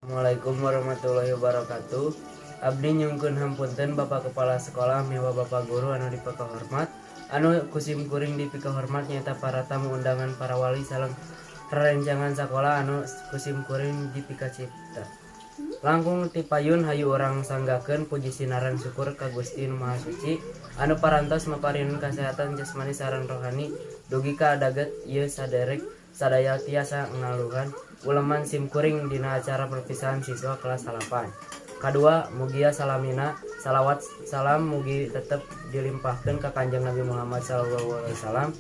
Assalamualaikum warahmatullahi wabarakatuh. Abdi nyungkeun hapunten Bapak Kepala Sekolah miwah Bapak Guru anu dipikahormat. Anu ku sim kuring dipikahormat nyaeta para tamu undangan, para wali sareng rerencangan sakola anu ku sim kuring dipikacinta. Langkung ti payun, hayu urang sanggakeun puji sinareng syukur ka Gusti Nu Maha Suci anu parantos maparinan kasehatan jasmani sareng rohani dugi ka daget ieu saderek sadaya tiasa ngaluhan uleman sim kuring dina acara perpisahan siswa kelas 8. Kadua, mugia salamina salawat salam mugi tetep dilimpahkeun ka Kanjeng Nabi Muhammad sallallahu alaihi wasallam.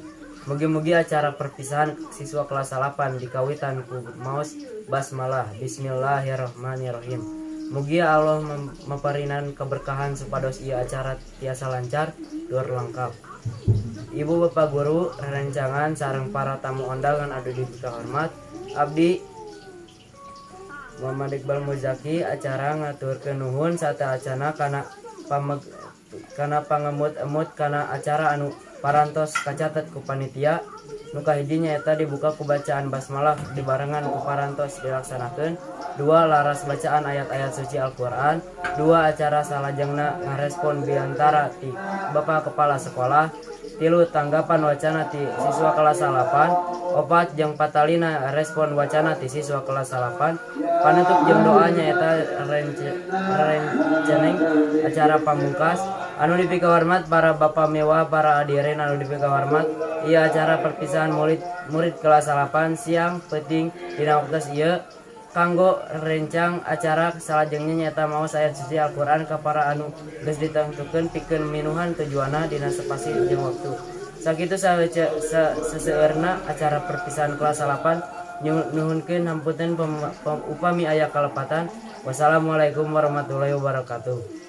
Mugi-mugi acara perpisahan siswa kelas 8 dikawitan ku maos basmalah, bismillahirrahmanirrahim. Mugia Allah maparinan keberkahan supados ieu acara tiasa lancar tur lengkap. Ibu bapak guru, rerencangan sareng para tamu undangan anu dipikahormat, abdi Muhammad Iqbal Muzaki acara ngaturkeun nuhun sateuacana kana pangemut-emut kana acara anu parantos kacatet ku panitia. Nu kahiji nyaeta dibuka ku bacaan basmalah dibarengan ku parantos dilaksanakeun. Dua, laras bacaan ayat-ayat suci Al-Qur'an. Dua, acara salajengna ngarespon biantara ti Bapak Kepala Sekolah. Tilu, tanggapan wacana ti siswa kelas 8. Opat jeung patalina, respon wacana ti siswa kelas 8. Panutup jeung doa nyaeta renceneng acara pamungkas. Anu dipikahormat para bapak miwah para hadirin anu dipikahormat, ieu acara perpisahan murid murid kelas 8 siang peuting dina waktu ieu kanggo rencang acara salajengna nyaeta maos ayat suci Al-Qur'an ka para anu geus ditangtukeun pikeun minuhan tujuanna dina spasi jeung waktu. Sakitu seseueurna acara perpisahan kelas 8. Nyuhunkeun hapunten upami aya kalepatan. Wassalamualaikum warahmatullahi wabarakatuh.